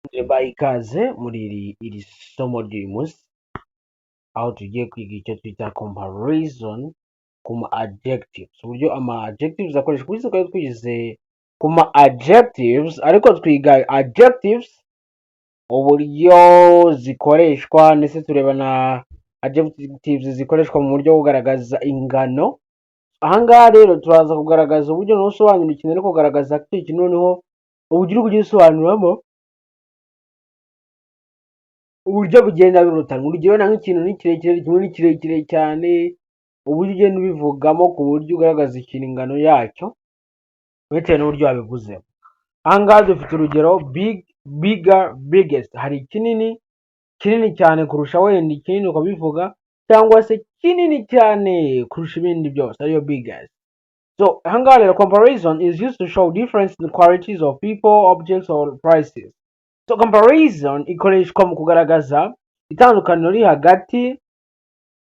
Mbahaye ikaze muri iri somo ry'uyu munsi, aho tugiye kwiga icyo twita comparison ku ma adjectives, uburyo ama adjectives akoreshwa. Kuri twari twize ku ma adjectives, ariko twiga adjectives uburyo zikoreshwa, ndetse tureba na adjectives zikoreshwa mu buryo bwo kugaragaza ingano. Ahangaha rero turaza kugaragaza uburyo noneho usobanura ikintu, ariko kugaragaza ko icyo kintu noneho uburyo uri kugisobanuramo, uburyo bugenda birutanwa. Urugero, na nk'ikintu ni kirekire, kimwe ni kirekire cyane, uburyo ugenda ubivugamo ku buryo ugaragaza ikintu ingano yacyo bitewe n'uburyo wabivuzemo. Ahangaha dufite urugero: big, bigger, biggest. Hari ikinini, kinini cyane kurusha wenda ikinini ukabivuga, cyangwa se kinini cyane kurusha ibindi byose, ariyo biggest. So ahangaha rero, comparison is used to show difference in qualities of people, objects or places. So comparison ikoreshwa mu kugaragaza itandukaniro riri hagati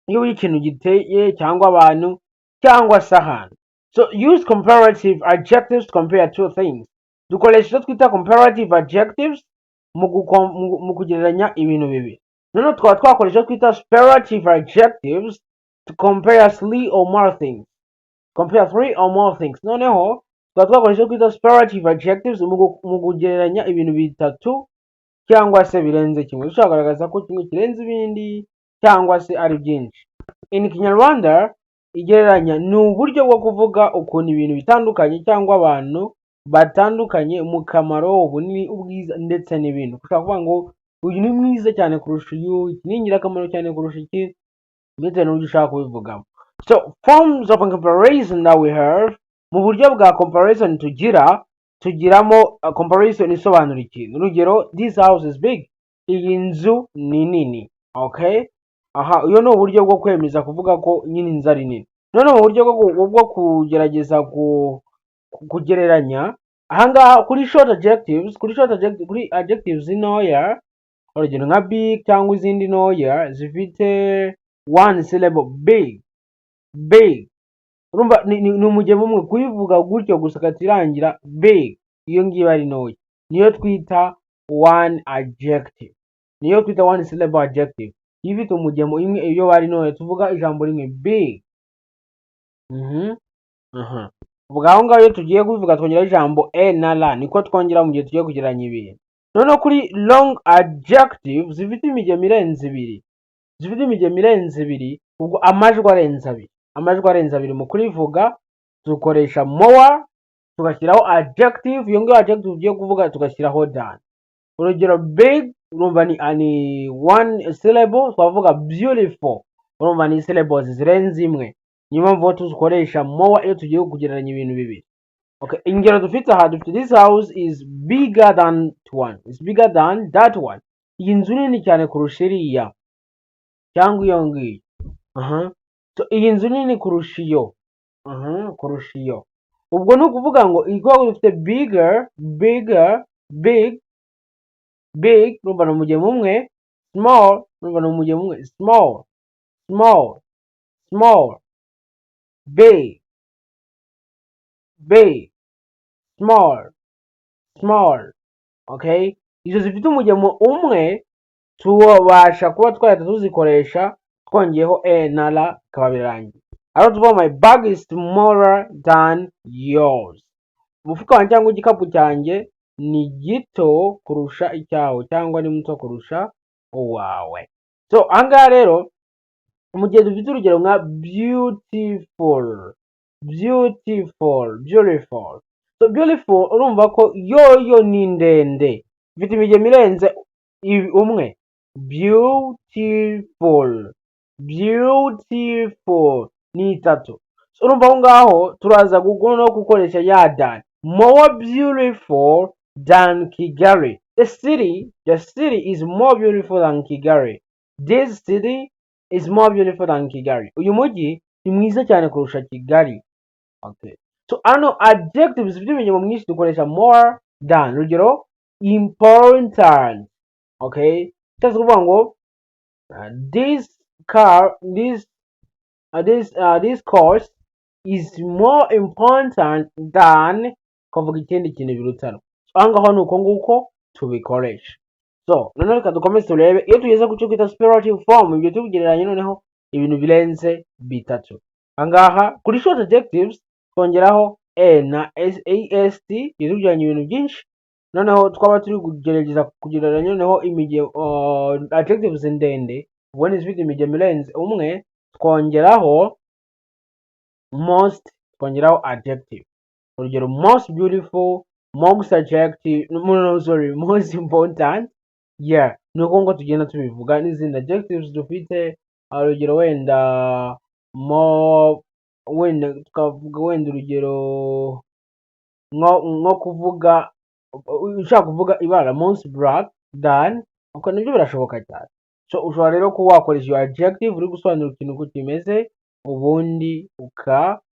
y'uburyo ikintu giteye, cyangwa abantu, cyangwa se ahantu. So use comparative adjectives to compare two things. Dukoresha icyo twita comparative adjectives mu kugereranya ibintu bibiri. Noneho tukaba twakoresha icyo twita superlative adjectives to compare three or more things, compare three or more things. Noneho tukaba twakoresha icyo twita superlative adjectives mu kugereranya ibintu bitatu cyangwa se birenze kimwe, dushobora kugaragaza ko kimwe kirenze ibindi cyangwa se ari byinshi. In Kinyarwanda, igereranya ni uburyo bwo kuvuga ukuntu ibintu bitandukanye cyangwa abantu batandukanye mu kamaro, ubunini, ubwiza ndetse n'ibindi. Ushobora kuvuga ngo uyu ni mwiza cyane kurusha uyu, iki ni ingirakamaro cyane kurusha iki, bitewe n'uburyo ushaka kubivugamo. So forms of comparison that we have, mu buryo bwa comparison tugira, tugiramo comparison isobanura ikintu. Urugero: this house is big, iyi nzu ni nini. Okay, aha iyo ni uburyo bwo kwemeza, kuvuga ko nyine inzu ari nini. Noneho mu buryo bwo kugerageza kugereranya, ahangaha kuri short adjectives, kuri short adjective, kuri adjectives ntoya, urugero nka big cyangwa izindi ntoya zifite one syllable, big, big, urumva ni umugemo umwe, kuyivuga gutyo gusa igahita irangira, big, iyo ngiyo ari ntoya, niyo twita one adjective, niyo twita one syllable adjective. Iyo ifite umugemo imwe, iyo bari ntoya, tuvuga ijambo rimwe, big. Aha ubwo aho ngaho iyo tugiye kubivuga twongeraho ijambo e na r, niko twongera mu gihe tugiye kugereranya ibintu. Noneho kuri long adjective zifite imigemo irenze ibiri, zifite imigemo irenze ibiri, ubwo amajwi arenze abiri, amajwi arenze abiri mu kurivuga, dukoresha more, tugashyiraho adjective, iyo ngiyo adjective ugiye kuvuga, tugashyiraho than. Urugero: big, urumva ni one syllable, twavuga beautiful, urumva ni syllables zirenze imwe. Niyo mpamvu tuzikoresha more iyo tugiye kugereranya ibintu bibiri. Okay, ingero dufite aha, dufite this house is bigger than one, is bigger than that one. Iyi nzu nini cyane kurusha iriya cyangwa iyo ngiyo. Aha, so iyi nzu nini kurusha iyo, aha, kurusha iyo. Ubwo ni ukuvuga ngo iko dufite bigger, bigger, big, big, urumva ni umugemo umwe, small, urumva ni umugemo umwe, small, small, small, big, big, small, small. Okay, izo zifite umugemo umwe tubasha kuba twahita tuzikoresha twongeyeho e na r, bikaba birangiye. Aho tuvuga my bag is smaller than yours, umufuka wanjye cyangwa igikapu cyanjye ni gito kurusha icyawe, cyangwa ni muto kurusha uwawe. So ahangaha rero, mu gihe dufite urugero nka beautiful, beautiful, beautiful, so beautiful, urumva ko yoyo ni ndende, ifite imigemo irenze umwe, beautiful, beautiful ni itatu. So urumva aho ngaho turaza no gukoresha ya than, more beautiful than Kigali. The city is more beautiful than Kigali. This city is more beautiful than Kigali. Uyu mujyi ni mwiza cyane kurusha Kigali. Okay, so hano adjectives zifite imigemo myinshi dukoresha more than. Urugero: important. Okay, cyangwa kuvuga ngo this car, this course is more important than, kuvuga ikindi kintu birutana. Aho ngaho ni uko nguko tubikoresha. So noneho reka dukomeze turebe iyo tugeze ku cyo twita superlative form, ibyo turi kugereranya noneho ibintu birenze bitatu. Ahangaha kuri short adjectives twongeraho e na s, est, iyo turi kugereranya ibintu byinshi. Noneho twaba turi kugerageza kugereranya noneho adjectives ndende, ubundi zifite imigemo irenze umwe, twongeraho most, twongeraho adjective. Urugero, most beautiful, most adjective, no, sorry, most important. Yeah, ni uko ngo tugenda tubivuga n'izindi adjectives dufite. Urugero wenda more, wenda tukavuga wenda urugero nko kuvuga ushaka kuvuga ibara, most black than, uko nibyo birashoboka cyane. So ushobora rero kuba wakoresha iyo adjective uri gusobanura ikintu uko kimeze, ubundi ukaba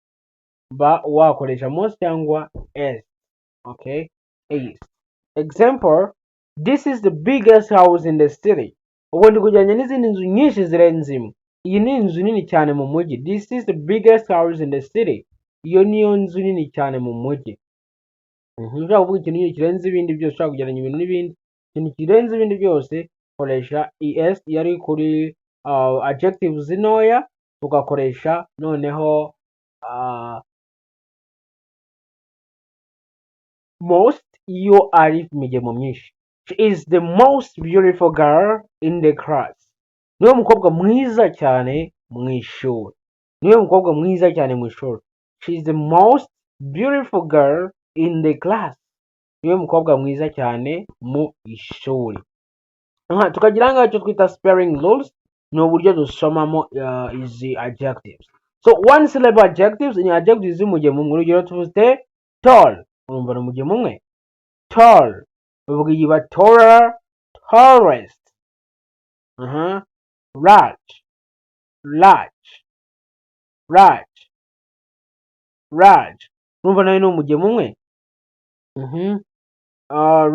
wakoresha most cyangwa est. Okay, est. Example: "This is the biggest house in the city." Ubwo ndi kugereranya n'izindi nzu nyinshi zirenze imwe. Iyi ni inzu nini cyane mu mujyi. This is the biggest house in the city. Iyo niyo nzu nini cyane mu mujyi. Ushobora kuvuga ikintu kirenze ibindi byose, ushobora kugereranya ibintu n'ibindi, ikintu kirenze ibindi byose, koresha est. Iyo ari kuri adjectives ntoya, tugakoresha noneho most iyo ari imigemo myinshi. She is the most beautiful girl in the class. Niwe mukobwa mwiza cyane mu ishuri. Niwe mukobwa mwiza cyane mu ishuri. She is the most beautiful girl in the class. Niwe mukobwa mwiza cyane mu ishuri. Aha tukagira ngaho icyo twita spelling rules, ni uburyo dusomamo izi adjectives. So one syllable adjectives ni adjectives z'umugemo umwe. Urugero, tuvuze tall, urumva ni umugemo umwe. Tall bavuga iba taller, tallest. Large, large, large, large, urumva nayo ni umugemo umwe.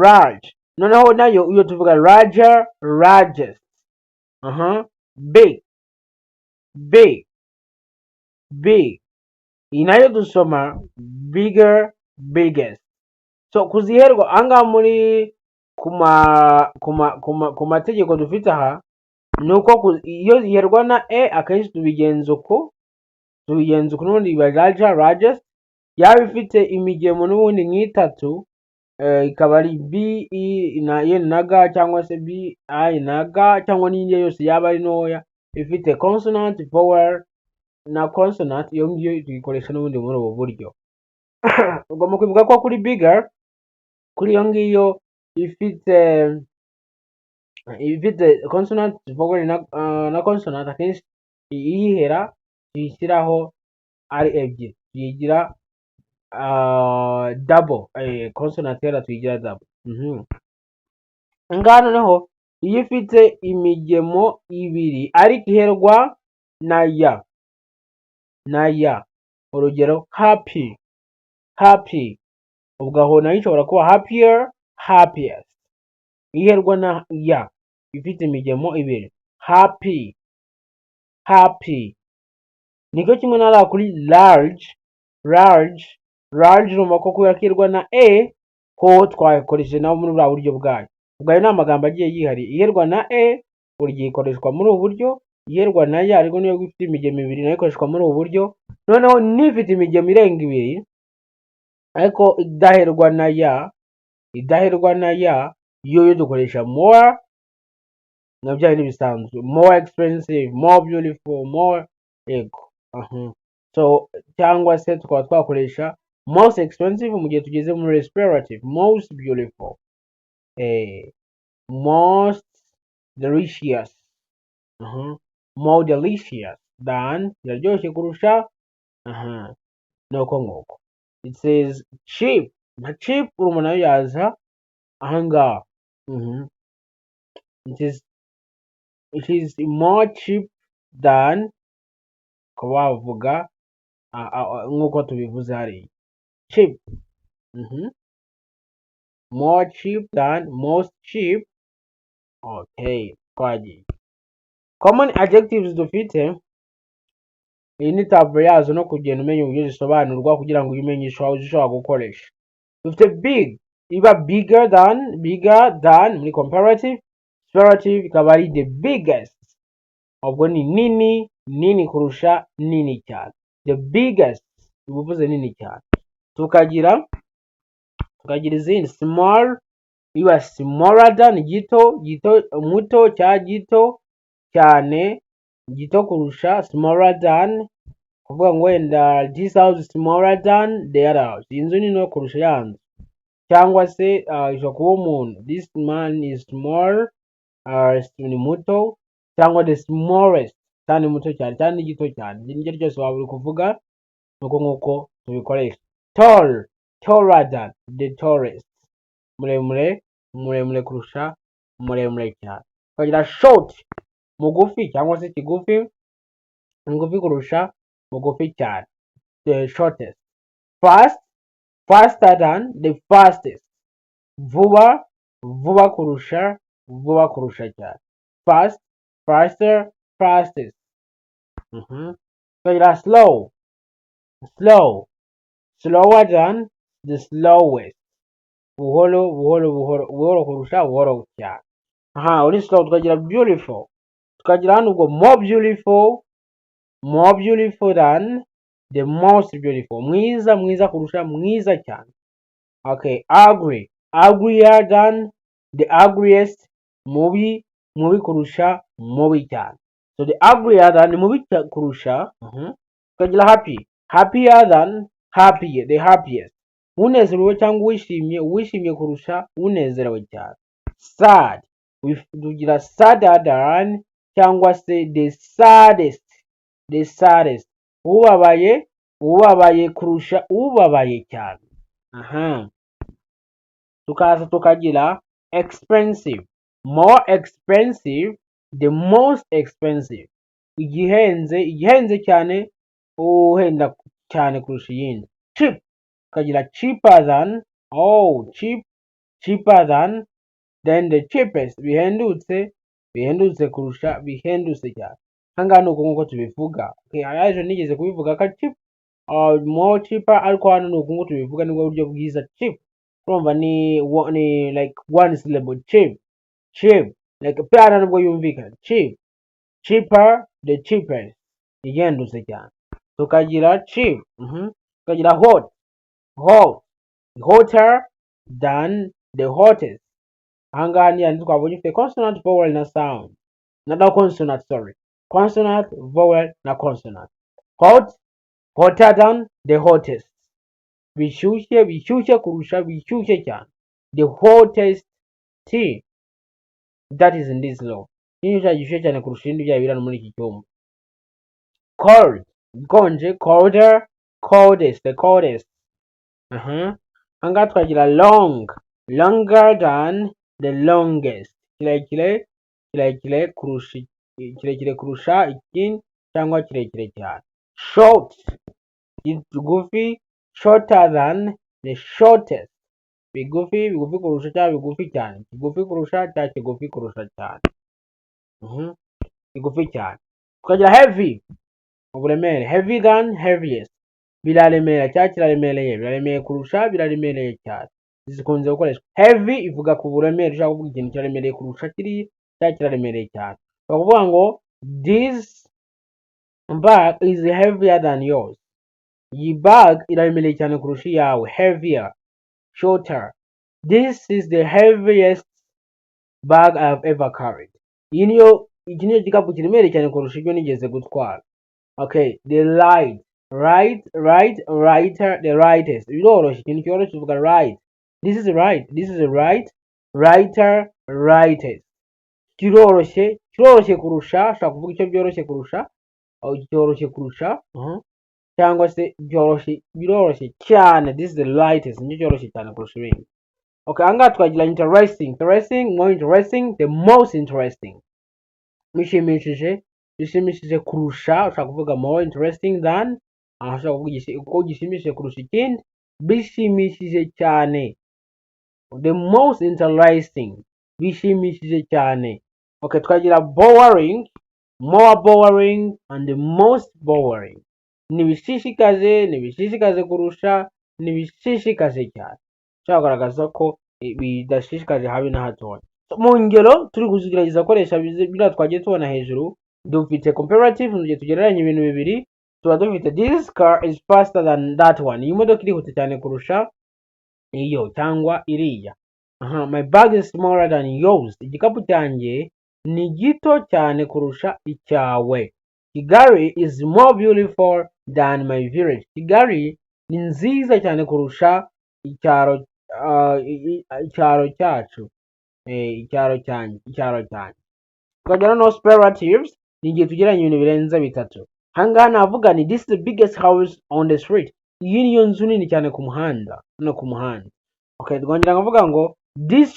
Large noneho nayo iyo tuvuga larger, largest. Big, big, big, iyi nayo dusoma bigger, biggest. So kuziherwa ahangaha muri ku mategeko dufite aha ni uko iyo ziherwa na e, akenshi tubigenza uku n'ubundi biba larger, largest. Yaba ifite imigemo n'ubundi nk'itatu, ikaba ari b, e na e na g, cyangwa se b, i na g, cyangwa n'indi yose yaba ari ntoya ifite consonant, vowel na consonant, iyo ngiyo tuyikoresha n'ubundi muri ubu buryo. Ugomba kwibuka ko kuri bigger, kuri iyo ngiyo ifite consonant, vowel na consonant, akenshi iyihera tuyishyiraho ari ebyiri, tuyigira double, consonant ihera tuyigira double. Ngaha noneho iyo ifite imigemo ibiri ariko iherwa na ya na ya, urugero happy, happy, ubwo aho nayo ishobora kuba happier, happiest. Iherwa na ya ifite imigemo ibiri, happy, happy, niko kimwe na kuri large, large, large. Urumva ko kubera ko iherwa na e, ho twakoresheje naho muri buriya buryo bwayo. Ubwo ayo ni amagambo agiye yihariye. Iherwa na e buri gihe ikoreshwa muri ubu buryo, iherwa na ya ariko niyo ifite imigemo ibiri nayo ikoreshwa muri ubu buryo. Noneho n'ifite imigemo irenga ibiri ariko idaherwa na ya, idaherwa na ya, yo dukoresha more nka bya bindi bisanzwe: more expensive, more beautiful, more, yego. Aha. So cyangwa se tukaba twakoresha most expensive mu gihe tugeze muri superlative, most beautiful, most delicious, more delicious than, iraryoshye kurusha. Aha ni uko nguko. It says cheap na cheap, urumva nayo yaza ahangaha. It is more cheap than, ukaba wavuga nk'uko tubivuze hariya cheap. More cheap than, most cheap. Okay, twagiye. Common adjectives dufite, iyi ni tableau yazo no kugenda umenya uburyo zisobanurwa kugira ngo umenye ushobora gukoresha. Dufite big, iba bigger than, bigger than muri comparative. Superlative ikaba ari the biggest. Ubwo ni nini, nini kurusha, nini cyane. The biggest uba uvuze nini cyane. Tukagira izindi: small iba smaller than, gito, gito, muto cya gito cyane, gito kurusha, smaller than. Kuvuga ngo wenda "This house is smaller than the other house", iyi nzu ni nto kurusha ya nzu. Cyangwa se ishobora kuba umuntu: "This man is small", ni muto, cyangwa the smallest, cyane muto cyane cyane, ni gito cyane. Iryo ryose waba uri kuvuga nuko nk'uko tubikoresha. Tall, taller than, the tallest, muremure, muremure kurusha, muremure cyane. Tukagira short, mugufi cyangwa se kigufi, mugufi kurusha, mugufi cyane, the shortest. Fast, faster than, the fastest, vuba, vuba kurusha, vuba kurusha cyane. Fast, faster, fastest. Tukagira slow, slow, slower than, the slowest, buhoro, buhoro, buhoro, buhoro kurusha, buhoro cyane. Aha uri slow. Tukagira beautiful, tukagira hano ubwo more beautiful, more beautiful than, the most beautiful, mwiza, mwiza kurusha, mwiza cyane. Okay, ugly, uglier than, the ugliest, mubi, mubi kurusha, mubi cyane. So the uglier than ni mubi kurusha. Tukagira happy, happier than, happy, the happiest, unezerewe cyangwa uwishimye, uwishimye kurusha, unezerewe cyane. Sad, tugira sadder than cyangwa se the saddest, the saddest, ubabaye, ubabaye kurusha, ubabaye cyane. Aha tukaza tukagira expensive, more expensive, the most expensive, igihenze, igihenze cyane, uhenda cyane kurusha iyindi. Cheap, tukagira cheaper than, oh, cheap, cheaper than the cheapest, bihendutse, bihendutse kurusha, bihendutse cyane. Ahangaha ni uko nguko tubivuga. Okay, ejo nigeze kubivuga ko cheap, more cheaper, ariko hano ni uku nguku tubivuga, nibwo buryo bwiza. Cheap, urumva ni like one syllable, cheap, cheap, like pe nubwo yumvikana cheap, cheaper, the cheapest, ihendutse cyane. Tukagira cheap, tukagira hot, hot, hotter than, the hottest. Ahangaha ni yandi twabonye ifite consonant, vowel na sound na consonant, sorry, consonant, vowel na consonant. Hot, hotter than, the hottest, bishyushye, bishyushye kurusha, bishyushye cyane. The hottest tea that is in this room, ikinyobwa gishyushye cyane kurusha ibindi byaba biri hano muri iki cyumba. Cold, ikonje, colder, coldest, the coldest. Ahangaha twagira long, longer than, the longest, kirekire, kirekire kurusha, kirekire kurusha ikindi cyangwa kirekire cyane. Short, kigufi, shorter than, the shortest, bigufi, bigufi kurusha cyangwa bigufi cyane, kigufi kurusha cyangwa kigufi kurusha cyane. Kigufi cyane. Tukagira heavy, uburemere, heavy than, heaviest, biraremera cyangwa kiraremereye, biraremereye kurusha, biraremereye cyane. Zikunze gukoreshwa. Heavy ivuga ku buremere, ushaka kuvuga ikintu kiraremereye kurusha kiriya cyangwa kiraremereye cyane. Ushobora kuvuga ngo "This bag is heavier than yours", iyi bag iraremereye cyane kurusha iyawe. Heavier, shorter. "This is the heaviest bag I have ever carried." Iyi niyo, iki niyo gikapu kiremereye cyane kurusha ibyo nigeze gutwara. Okay, the light, right, right, lighter, the lightest. Biroroshye, ikintu cyoroshye uvuga right. This is right, this is right, lighter, lightest. Kiroroshye, kiroroshye kurusha, ushobora kuvuga icyo byoroshye kurusha, cyoroshye kurusha, cyangwa se byoroshye, biroroshye cyane. This is the lightest, nicyo cyoroshye cyane kurusha ibindi. Okay, ahangaha twagira interesting, interesting, more interesting, the most interesting. Bishimishije, bishimishije kurusha, ushobora kuvuga more interesting than, aha ushobora kuvuga uko gishimishije kurusha ikindi, bishimishije cyane. The most interesting, bishimishije cyane. Okay, twagira boring, more boring and the most boring. Ntibishishikaje, ntibishishikaje kurusha, ntibishishikaje cyane. Ushobora kugaragaza ko bidashishikaje habe na hatoya. Mu ngero turi kugerageza gukoresha biriya twagiye tubona hejuru, dufite comparative mu gihe tugereranya ibintu bibiri. Tuba dufite "This car is faster than that one", iyi modoka irihuta cyane kurusha iyo cyangwa iriya. Aha, "My bag is smaller than yours", igikapu cyanjye ni gito cyane kurusha icyawe. "Kigali is more beautiful than my village", Kigali ni nziza cyane kurusha icyaro icyaro cyacu, icyaro cyanjye, icyaro cyanjye. Tukagira no superlatives, ni igihe tugereranya ibintu birenze bitatu. Ahangaha navuga ni "This is the biggest house on the street", iyi niyo nzu nini cyane ku muhanda, no ku muhanda. Okay, twongera nkavuga ngo this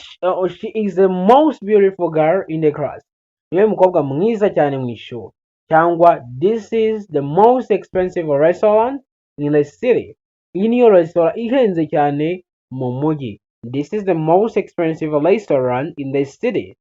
"She is the most beautiful girl in the class", niwe mukobwa mwiza cyane mu ishuri, cyangwa "This is the most expensive restaurant in the city", iyi niyo resitora ihenze cyane mu mujyi. "This is the most expensive restaurant in the city",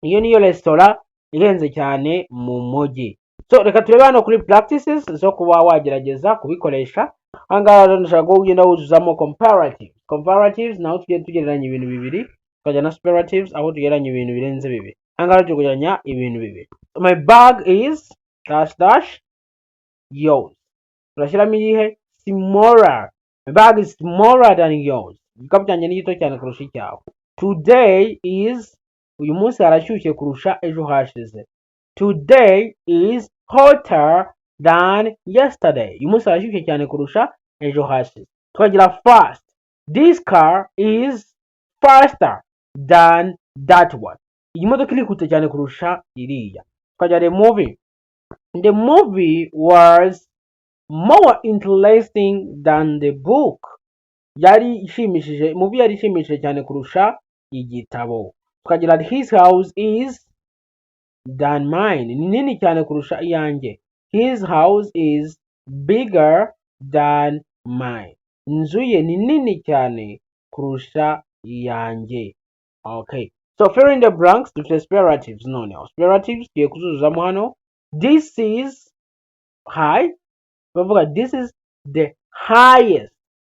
iyo niyo resitora ihenze cyane mu mujyi. So reka turebe hano kuri practices zo kuba wagerageza kubikoresha. Ahangaha rero ndashaka ko ugenda wuzuzamo comparatives. Comparatives naho tugiye tugereranya ibintu bibiri, tukajya na superlatives aho tugereranya ibintu birenze bibiri. Ahangaha turi kugereranya ibintu bibiri. "My bag is dash dash yours." Turashyiramo iyihe? Smaller. "My bag is smaller than yours", igikapu cyanjye ni gito cyane kurusha icyawe. Today is, uyu munsi harashyushye kurusha ejo hashize. "Today is hotter than yesterday", uyu munsi harashyushye cyane kurusha ejo hashize. Tukagira fast. "This car is faster than that one", iyi modoka irihuta cyane kurusha iriya. Tukagira the movie. "The movie was more interesting than the book", yari ishimishije, movie yari ishimishije cyane kurusha igitabo. Tukagira "His house is than mine", ni nini cyane kurusha iyanjye. "His house is bigger than mine", inzu ye ni nini cyane kurusha iyanjye. Okay, so fill in the blanks. Dufite superlatives. Noneho superlatives tugiye kuzuzuzamo hano. "This is high", bavuga "This is the highest",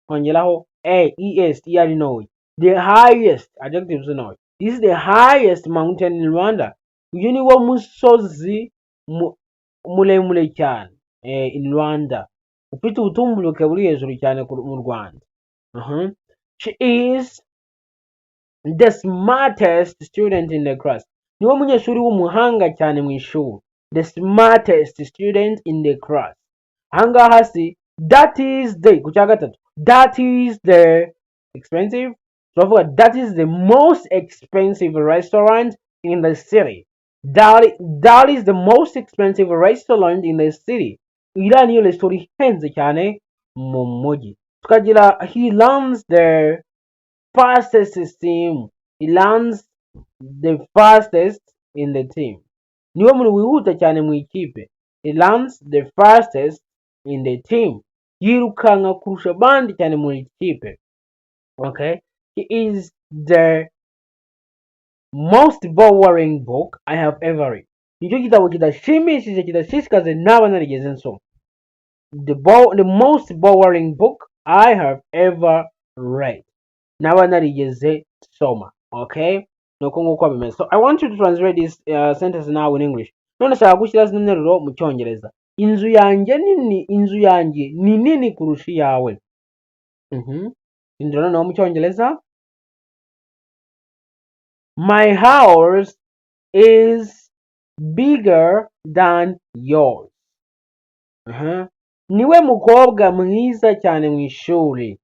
kongeraho a es, e ari ntoya, the highest, adjectives ntoya. "This is the highest mountain in Rwanda", uyu ni wo musozi muremure cyane in Rwanda, ufite ubutumburuke buri hejuru cyane mu Rwanda. "She is the smartest student in the class", niwe munyeshuri w'umuhanga cyane mu ishuri. "The smartest student in the class." Ahangaha si "that is the", ku cya gatatu, "That is the expensive", turavuga "That is the most expensive restaurant in the city." "That is the most expensive restaurant in the city", iriya niyo resitora ihenze cyane mu mujyi. Tukagira "He runs the fastest team", "He runs the fastest in the team", niwe muntu wihuta cyane mu ikipe. "He runs the fastest in the team", yirukanka kurusha abandi cyane mu ikipe. Okay, "He is the most boring book I have ever read", nicyo gitabo kidashimishije, kidashishikaje naba narigeze nsoma. "The most boring book I have ever read", naba narigeze nsoma. Okay, nuko nguko bimeze. So I want you to translate this sentence now in English. None nshaka gushyira zino nteruro mu Cyongereza. Inzu yanjye nini, inzu yanjye ni nini kurusha iyawe. Hindura noneho mu Cyongereza. "My house is bigger than yours." Niwe mukobwa mwiza cyane mu ishuri.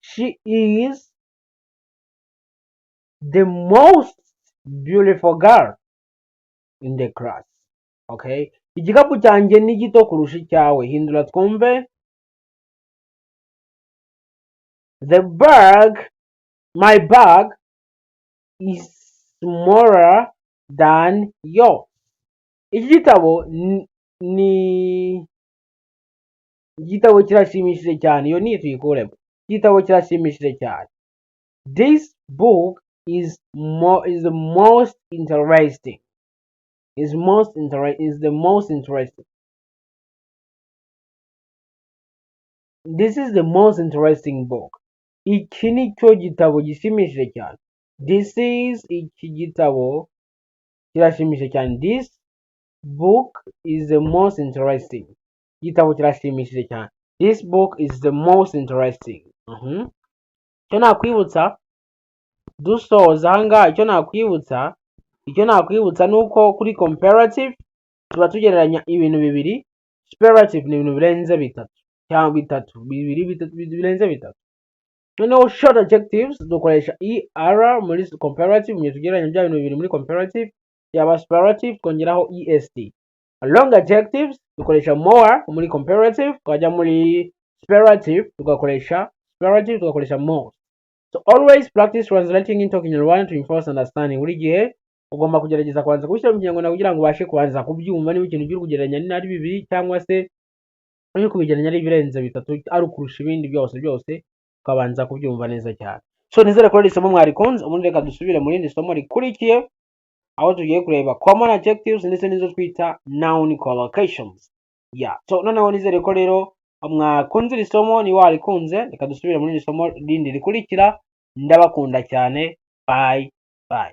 "She is the most beautiful girl in the class." Okay, igikapu cyanjye ni gito kurusha icyawe. Hindura twumve. The bag, "My bag is smaller than yours." Iki gitabo ni igitabo kirashimishije cyane. Iyo ni tuyikuremo. Igitabo kirashimishije cyane. "This book is the most interesting." Is the most interesting. "This is the most interesting book." Iki ni cyo gitabo gishimishije cyane. This is, iki gitabo kirashimishije cyane. This book is the most interesting. Igitabo kirashimishije cyane. This book is the most interesting. Icyo nakwibutsa dusoza ahangaha, icyo nakwibutsa ni uko kuri comparative tuba tugereranya ibintu bibiri, superlative ni ibintu birenze bitatu cyangwa bitatu, bibiri, bitatu, birenze bitatu. Noneho short adjectives dukoresha er muri comparative mu gihe tugereranya bya bintu bibiri muri comparative, yaba superlative twongeraho est. Long adjectives dukoresha more muri comparative, twajya muri superlative tugakoresha most. So always practice translating into Kinyarwanda to enforce understanding. Buri gihe ugomba kugerageza kubanza kubishyira mu Kinyarwanda kugira ngo ubashe kubanza kubyumva niba ikintu uri kugereranya ari bibiri cyangwa se uri kubigereranya ari ibirenze bitatu, ari ukurusha ibindi byose byose, ukabanza kubyumva neza cyane. So nizere ko iri somo mwarikunze. Ubundi reka dusubire mu rindi somo rikurikiye, aho tugiye kureba common adjectives ndetse n'izo twita noun collocations. Yeah, so noneho nizere ko rero mwakunze iri somo. Niba warikunze, reka dusubire muri iri somo rindi rikurikira. Ndabakunda cyane. Bye bye.